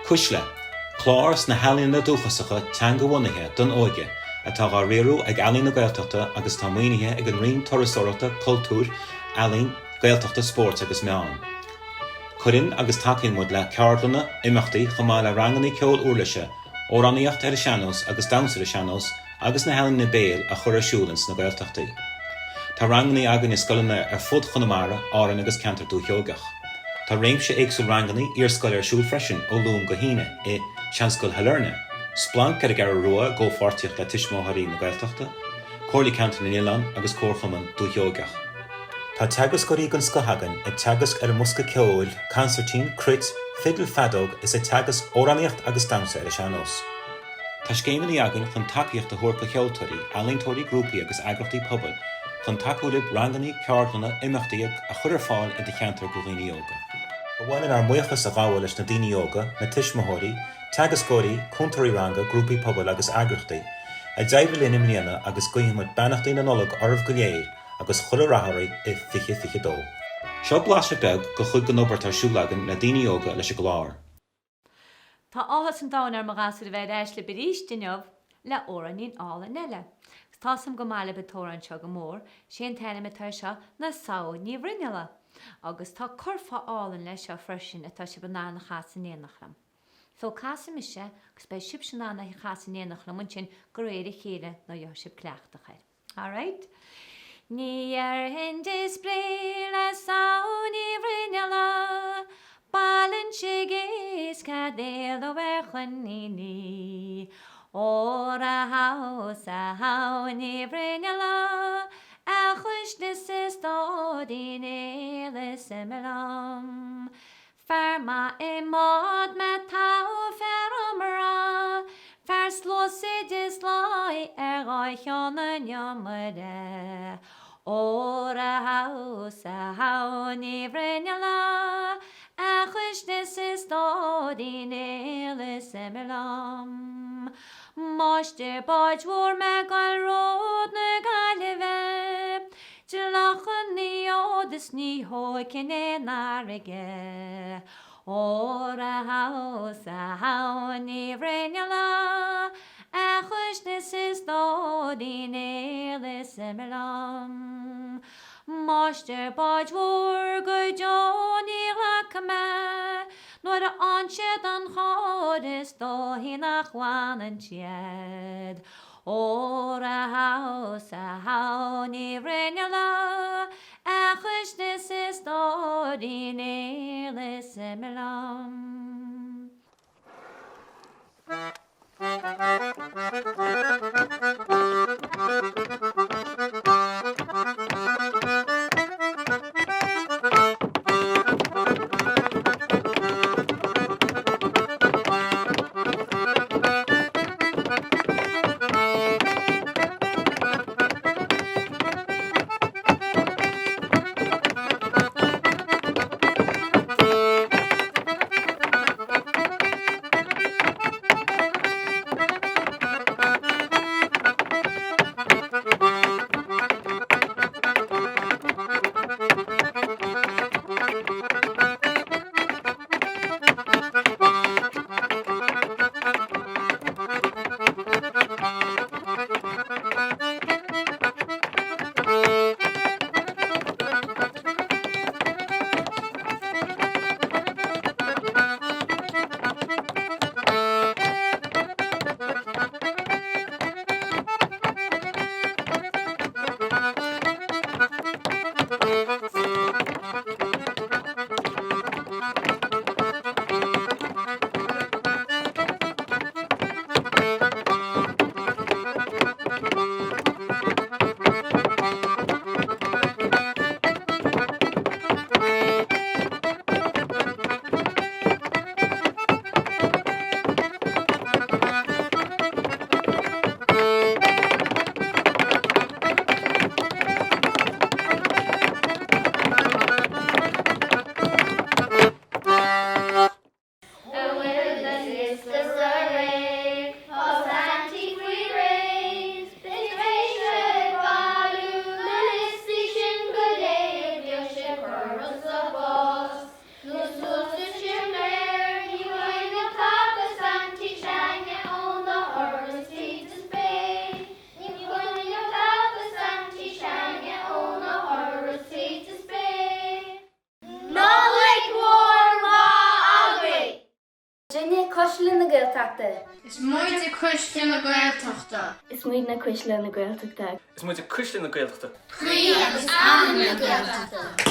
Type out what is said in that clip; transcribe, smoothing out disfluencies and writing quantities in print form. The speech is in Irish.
Cuisle, clár sna healaíona dúchasacha teanga-bhunaithe don óige atá á riaradh ag Ealaín na Gaeltachta agus atá maoinithe ag an Roinn Turasóireachta, Cultúir, Ealaíon, Gaeltachta, Spóirt agus Meán. Cuireann agus tacaíonn muid le ceardlanna, imeachtaí chomh maith le ranganna ceol uirlise, amhránaíocht ar an sean-nós agus damhsa ar an sean-nós agus na healaíona béil a chur ar siúl ins na Gaeltachtaí. Tá ranganna againn i scoileanna ar fud Chonamara, Árainn agus ceantar Dúiche Sheoigeach. Tá réimse éagsúil ranganna iarscoile ar siúl freisin ó Luan go hAoine i Seanscoil Shailearna, Splanc ar an gCeathrú Rua i gcomhpháirtíocht le Tuismitheoirí na Gaeltachta, Comhairle Ceantar na nOileán agus Comharchumann Dúiche Sheoigeach. Tá teagascóirí den scoth againn ag teagasc ar an mbosca ceoil, consairtín, cruit, fidil, feadóg is ag teagasc amhránaíocht agus damhsa ar an sean-nós. Tá scéimeanna againn chun tacaíocht a thabhairt do cheoltóirí, ealaíontóirí, grúpaí agus eagrachtaí pobail chun tacú libh ranganna, ceardlanna, imeachtaí a chur ar fáil i do cheantar do dhaoine óga. Ba mhaith linn ár mbuíochas a ghabháil leis na daoine óga, na tuismitheoirí, teagascóirí, cúntóirí ranga, grúpaí pobail agus eagrachtaí a d'oibrigh linn i mbliana agus guíonn muid beannachtaí na Nollag oraibh go léir agus chuile rath oraibh i 2022. Seo blaiseadh beag de chuid den obair atá ar siúl againn le daoine óga leis an gclár. Tá áthas an domhain ar mo ghasúir a bheith ar ais libh arís inniu le amhráinín álainn eile. Agus tá's a'm go maith libh an t-amhrán seo go mór, sé an t-ainm atá air seo ná Samhain Ní Bhruinnealla. Agus tá curfá álainn leis seo freisin atá sibh in ann a chasadh in éineacht liom. So casfaidh mise agus beidh sibhse in ann é a chasadh in éineacht liom ansin de réir a chéile nuair a gheobhaidh sibh cleachtadh air. Alright. Ní dhéarfainn di spré le Samhain Ní Bhruinnealla, Bailinnse is cead éaló ar choiníní. Óra thomhsa Shamhain Ní Bhruinnealla, A chuisle 's is dódín éal is ime liom. Fear maith i mbád me togha fear iomra, Fear sluasaid is láí ar dháil Cheann an Iomaire. Óra thomhsa Shamhain Ní Bhruinnealla, A chuisle 's is dódín éal is ime liom. Máistir báid mhóir me goil ród na Gaillimhe, Dleachan ní fhód is ní thóigfinn aon fharraige. Óra thomhsa Shamhain Ní Bhruinnealla, A chuisle 's is dódín éal is ime liom. Máistir báid mhóir go deo ní ghlacfaidh mé, Nuair a fhaigheann siad an chóir is dóichí nach bhfanann siad. Óra thomhsa Shamhain Ní Bhruinnealla, A chuisle 's is dódín éal is ime liom. Gaeltachta. Is muide Cuisle na Gaeltachta. Is muidne Cuisle na Gaeltachta. Is muide Cuisle na Gaeltachta. Croí agus anam na Gaeltachta.